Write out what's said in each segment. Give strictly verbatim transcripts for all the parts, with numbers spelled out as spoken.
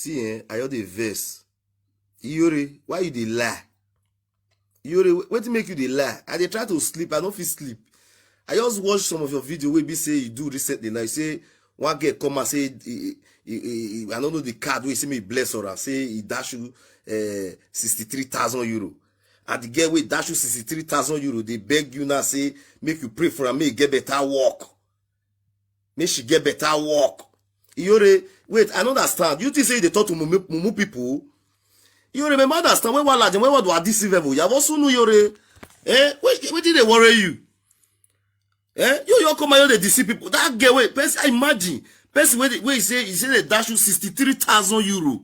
See, eh, I just dey vex. Iyore, why you dey lie? Iyore, wetin make you dey lie? I dey try to sleep, I no fit sleep. I just watch some of your video wey be say you do recently. Now you say one girl come and say, he, he, he, he, I don't know the card wey say me bless her and say he dash you uh, sixty-three thousand euro. And the girl wey dash you sixty-three thousand euro, they beg you now, say make you pray for her, make you get better work. Make she get better work. Iyore, wait, I don't understand. You think say you dey talk to mumu, mumu people? You remember understand when one lad, when what do I deceive level? You have also know Iyore. Eh? What, what did they worry you? Eh? You, you come out, they deceive people. That girl, wait, person, I imagine. Person where, where he say, he say they dash you sixty-three thousand euro.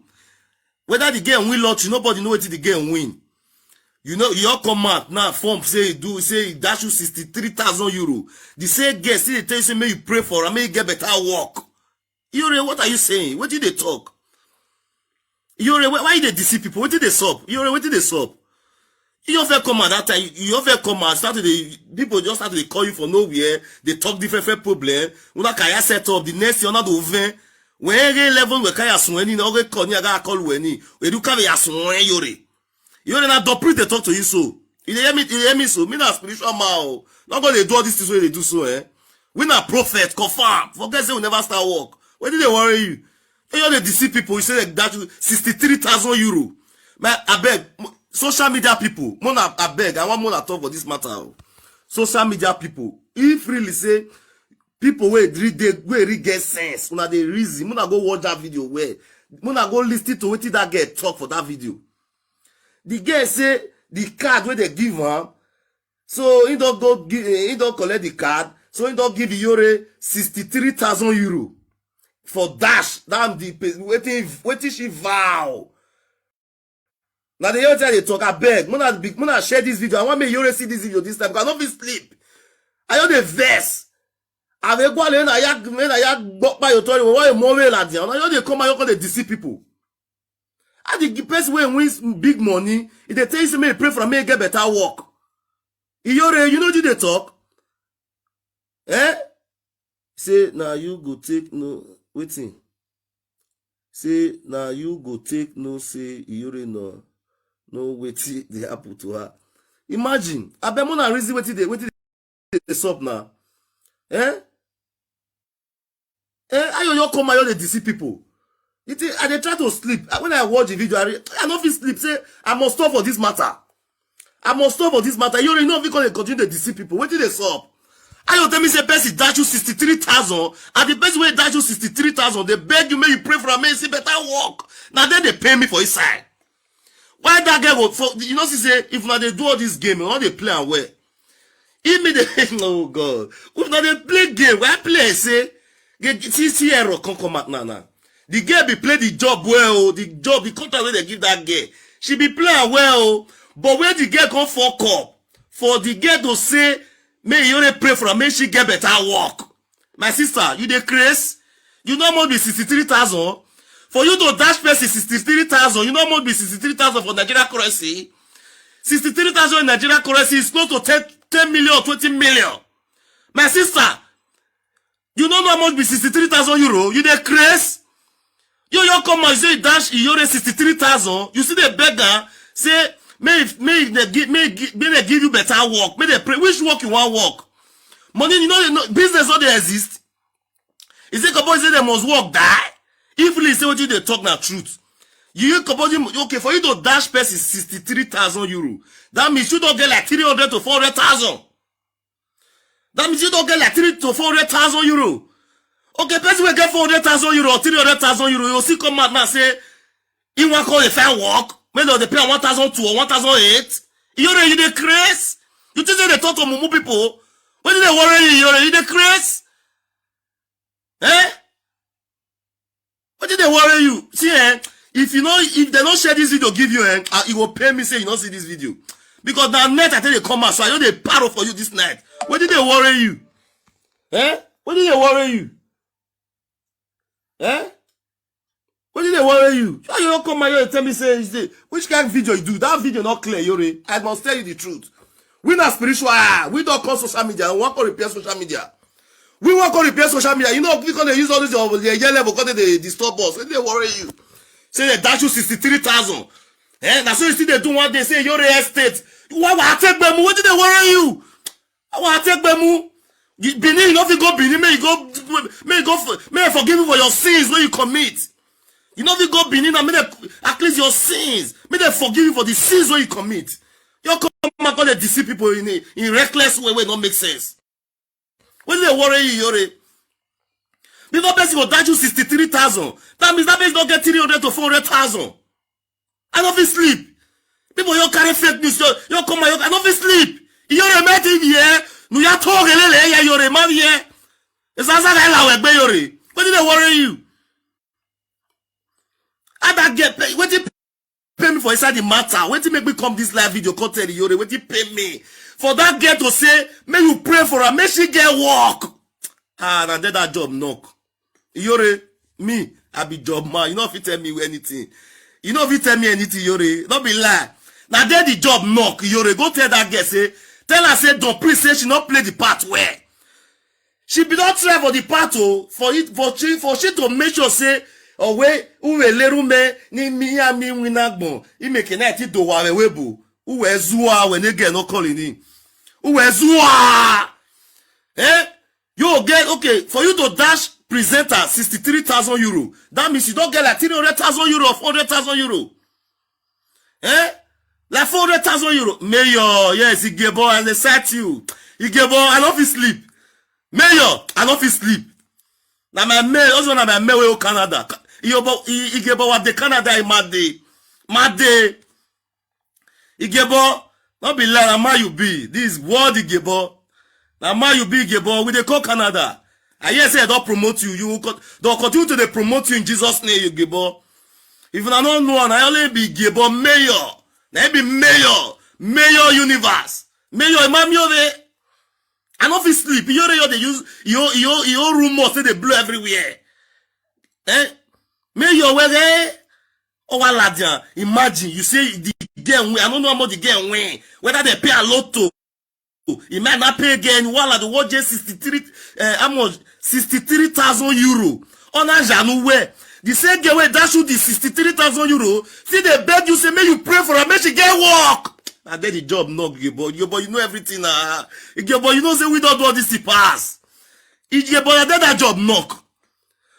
Whether the girl win lottery, nobody know what the girl win. You know, you all come out now, form say he do, say he dash you sixty-three thousand euro. The same girl still dey tell you, say, may you pray for her, may you get better work. Iyore, what are you saying? What did they talk? Iyore, why, why they deceive people? What did they stop? Iyore, what did they stop? You often come at that time, you often come and start to the people just start to call you for nowhere. They talk different, different problem. Una kaya set up the next year, not over. When every eleven we kaya swearing, no get call, ni aga call when ni. We do kaya swearing, Iyore. Iyore, na the priest they talk to you so. You dey hear me, you dey hear me so. Me na spiritual man o. Not gonna do all these things wey they do so, eh? We na prophet, confirm. Forget say we never start work. What did they worry you? You dey deceive people. You say that, that sixty-three thousand euro. My, I beg, m- social media people. Mona, I beg. I want Mona talk for this matter o. Social media people. If really say people wey read dey, wey read get sense, una dey reason. Mona go watch that video well. Mona go listen to wetin that girl talk for that video. The girl say the card wey they give am, so he don go give, he don collect the card, so he don give Iyore sixty-three thousand euro for dash. That the pe- wetin, wetin she vow. Now the other they talk, I beg, muna, be- muna share this video. I want me Iyore see this video this time because I no fit sleep. I no dey vex. I dey go and I yak, when I yak gbok by your tori. Why you more la dia? I no dey come out, you come dey deceive people. I dey give person wey wins big money. If they tell you say make you pray for am, make you get better work. Iyore, you know you dey talk. Eh? Say na you go take no wetin. Say na you go take no say Iyore no no wetin dey happen to her. Imagine, abeg muna reason wetin dey wetin dey sup now. Eh? Eh, how you come out dey deceive people? You think I dey try to sleep? I- When I watch the video, I, re- I no fit sleep. Say I must stop for this matter. I must stop for this matter. You already know if you gonna continue to deceive people. Wetin dey sup? How you tell me say person dash you sixty-three thousand, and the person wey dash you sixty-three thousand, they beg you, make you pray for am, make you see better work. Now then they pay me for inside. Why that girl go for you know see say if una dey do all this game, una dey play am well. If me dey oh God, if una dey play game, why play say get see see error come come out now now. The girl be play the job well, oh, the job, the contract wey they give that girl, she be play am well, oh. But when the girl come fuck up, for the girl to say, make you only pray for her, make she get better work. My sister, you dey craze? You no must be sixty-three thousand. For you to dash person sixty-three thousand, you no must be sixty-three thousand for Nigeria currency. Sixty-three thousand in Nigeria currency is close to ten, ten million or twenty million. My sister, you no know how much be sixty-three thousand euro? You dey craze? You you come out say dash Iyore sixty-three thousand. You see the beggar say may may they give may, gi- may they give you better work. May they pray. Which work you want work? Money you know, you know business no dey exist. Is it compulsory say they must work die? If really say what you dey talk na truth. You compulsory okay for you to dash person sixty-three thousand euro. That means you don't get like three hundred to four hundred thousand. That means you don't get like three to four hundred thousand euro. Okay, person will get four hundred thousand euro or three hundred thousand euro. You see, come out now say, you want call a fair work? May not they pay one thousand two or one thousand eight. You know, you the craze. You think they talk to mumu people? What did they worry you? You the craze? Eh? What did they worry you? See, eh? If you know, if they don't share this video, give you, eh? Uh, it will pay me say you don't see this video. Because that net I tell you come out, so I know they paro for you this night. What did they worry you? Eh? What did they worry you? Eh? What did they worry you? How you don't come out here and tell me say, say which kind of video you do? That video not clear, Iyore. I must tell you the truth. We not spiritual. Ah, we don't call social media. We want to repair social media. We want to repair social media. You know, we gonna use all this your your level because they disturb us. What did they worry you? Say they dash you sixty-three thousand. Eh, na so you still dey do one day, say Iyore Estate. Why, why take gbemu? Wetin dey worry you? Why take gbemu? You, Benin, you no fit go Benin, may you go, may you go for, may I forgive you for your sins wey you commit. You no fit go Benin and make dem, at least your sins, make dem forgive you for the sins wey you commit. You come and come dey deceive people in a, in reckless way wey no make sense. Wetin dey worry you, Iyore? Before person go dash you sixty-three thousand, that means that person don get three hundred to four hundred thousand. I no fit sleep. People, you carry fake news, you, you come and you, I no fit sleep. Iyore, me T V here. No, you talk a little here, Iyore, man here. It's as I like Iyore. Wetin dey worry you? How that get pay? Wetin pay me for inside the matter? Wetin make me come this live video, come tell Iyore? Wetin pay me for that girl to say, make you pray for her, make she get work? Ah, na there that job knock. Iyore, me, I be job man. You no fit tell me anything. You no fit tell me anything, Iyore. No be lie. Na there the job knock, Iyore. Go tell that girl, say, tell her say Don Prince say she no play the part well. She be don try for the part o, for it, for she, for she to make sure say, owe, uwe lerume, ni mi ya mi winagbon, imeke na ti do wa we webu, uwe zuwa we ne get no calling ni. Uwe zuwa! Eh? You get, okay, for you to dash presenter sixty-three thousand euro, that means you don get like three hundred thousand euro or four hundred thousand euro. Eh? Like four hundred thousand euro. Mayor, yes, Igebo, I dey cite you. Igebo, I no fit sleep. Mayor, I no fit sleep. Na my mayor, also na my mayor wey go Canada. Igebo, I-, Igebo, what the Canada in my day? My day. Igebo, no be lie, na man you be. This is world Igebo. Na man you be, Igebo. We dey call Canada. I hear say I don promote you. You will con-, don continue to dey promote you in Jesus' name, Igebo. If una no know, na only be Igebo mayor. Na him be mayor. Mayor universe. Mayor Imamiove. I no fit sleep. Iyore, you dey use your, your, your rumors say dey blow everywhere. Eh? Mayor, where, eh? Owaladian, imagine, you say the girl win. I don't know how much the girl win. Whether they pay a lotto. He might not pay again. Wala the watch sixty-three, uh, how much? Sixty-three thousand euro. Ona Janu where? The same girl wey dash you the sixty-three thousand euro, see they beg you, say, may you pray for her, make she get work. I get the job, no, Igebo. Igebo, you know everything, ah. Igebo, you know say we don't do all this to pass. Igebo, I get that job, knock.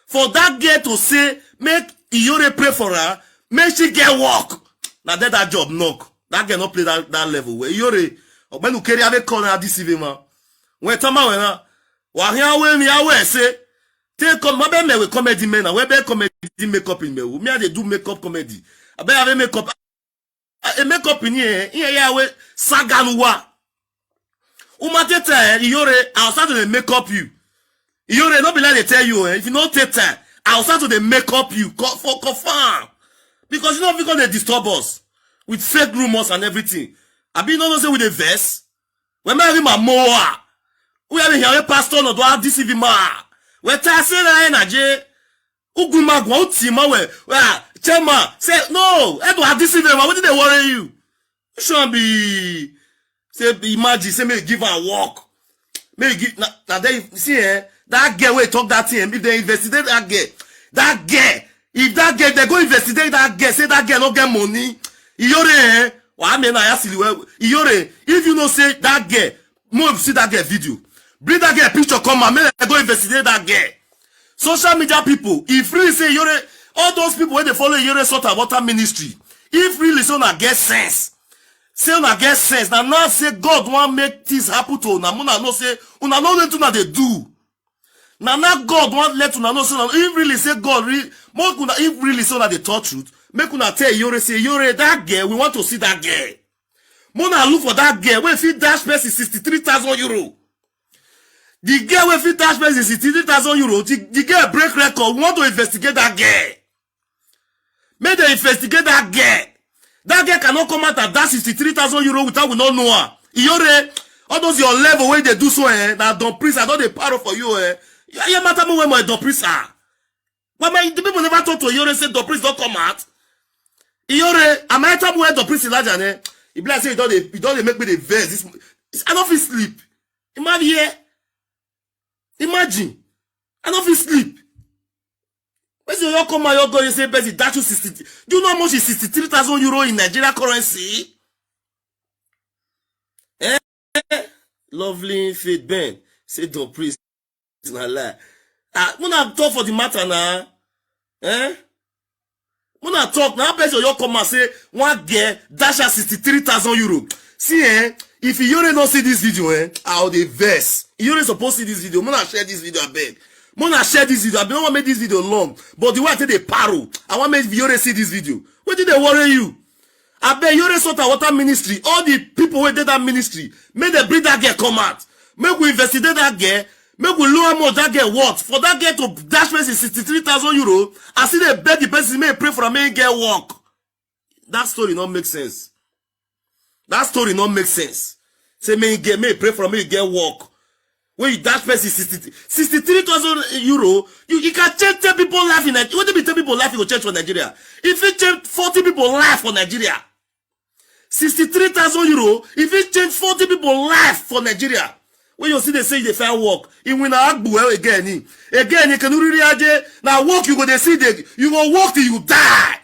For that girl to say, make Iyore pray for her, make she get work. Na there that job knock. That girl no play that, that level well. Iyore, ogbenu carry ave call na this evening, man. When Tama went na, wa here when me, I will say, take come, my be me with comedy men, and we be comedy makeup in me. Me, I dey do makeup comedy. I be have a makeup, a makeup in here, here, yeah, we saganuwa. Uma tete, eh, Iyore, I'll start to make up you. Iyore, no be like they tell you, eh. If you no take time, I'll start to dey make up you. Co-, for confirm. Because you know, because they disturb us with fake rumors and everything. I be no know say we dey vex. When me read my more, we have here pastor no do this even ma. We tell say na energy. Uguma gwa uti ma we. We are chairman. Say no. Edo have this even ma. What did they worry you? You should be say, imagine, say, may you give her work. May you give, na, na there you see, eh, that girl wey talk that thing, eh, if they investigate that girl, that girl, if that girl, they go investigate that girl, say that girl no get money. Iyore, eh, wa me na ya sili we. Iyore, if you know say that girl, mo see that girl video. Bring that girl picture come and make I go investigate that girl. Social media people, if really say Iyore, all those people wey dey follow Iyore Salt and Water Ministry, if really say una get sense, say una get sense, na now say God wan make things happen to una, una know say una no know wetin una dey do. Na now God wan let una know say una, if really say God re-, make una, if really say una dey talk truth, make una tell Iyore say, Iyore, that girl, we want to see that girl. Mona look for that girl wey fit dash person sixty-three thousand euro. The girl wey fit dash person sixty-three thousand euro, the, the girl break record. We want to investigate that girl. Make they investigate that girl. That girl cannot come out and dash sixty-three thousand euro without we not know her. Iyore, all those your level wey dey do so, eh, na Don Prince, I don dey paro for you, eh. You, you matter more when my Don Prince are. But my, the people never talk to Iyore say Don Prince don come out. Iyore, am I talk where Don Prince Elijah, eh? E be like say you don dey, you don dey make me dey vex. This, I no fit sleep. Imagine here. Imagine. I no fit sleep. Person you come out, you go, you say person dash you sixty. Do you know how much is sixty-three thousand euro in Nigeria currency? Eh? Lovely Faith Ben say, "Don't praise na lie." Ah, una talk for the matter now. Eh? Una talk now. Person you come and say one girl dash her sixty-three thousand euro. See, eh? If Iyore no see this video, eh? How they vex. Iyore supposed see this video. Mona share this video, I beg. Mona share this video. I don't want make this video long, but the way I take the paro, I want make Iyore see this video. What did they worry you? I beg Iyore Salt and Water Ministry. All the people who did that ministry, make they bring that girl come out. Make we investigate that girl. Make we know how much that girl worth. For that girl to dash person sixty-three thousand euro, I see they beg the person, make pray for her, make get work. That story not make sense. That story not make sense. Say, "May get, may pray for me, get work." When you dash person sixty, sixty-three thousand euro, you, you can change ten people life in Nigeria. What do you ten people life you go change for Nigeria? If you change forty people life for Nigeria, sixty-three thousand euro, if you change forty people life for Nigeria, when you see they say they find work, in win a agbu again, again, you can really aje. Now work you go they see they, you go work till you die.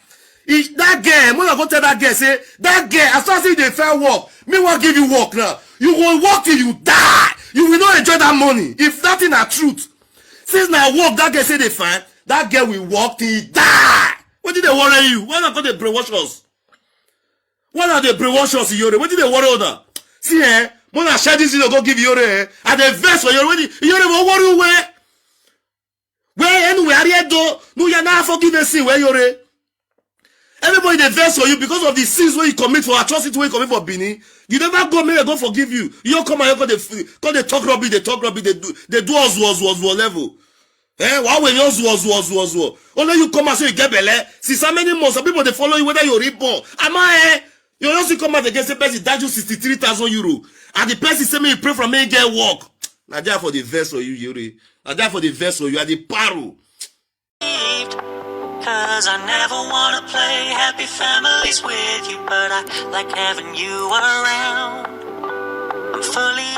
If that girl, when I go tell that girl, say, "That girl, as soon as they find work, me want give you work now. You go work till you die. You will not enjoy that money." If that thing are truth, since now work that girl say they find, that girl will work till he die. What did they worry you? Why not go they brainwash us? Why not they brainwash us, Iyore? What did they worry on? See, eh? When I share this video, go give Iyore, eh? And they vex for Iyore. What did Iyore will worry where? Where anywhere, Ariedo, no, you're not forgiving sin where Iyore. Everybody they vex for you because of the sins where you commit, for atrocity where you commit for Benin. You never go, may they go forgive you. You come and you come they, come they talk rubbish, they talk rubbish, they do, they do us, us, us, us level. Eh, why when you us, us, us, us, us? Only you come and say you get belle. See so many months, some people they follow you whether you reborn. Am I, eh? You also come out against a person that you sixty-three thousand euro. And the person say me you pray for me get work. Now there for the verse for you, Iyore. Now there for the verse for you are the paro. Cause I never wanna play happy families with you, but I like having you around. I'm fully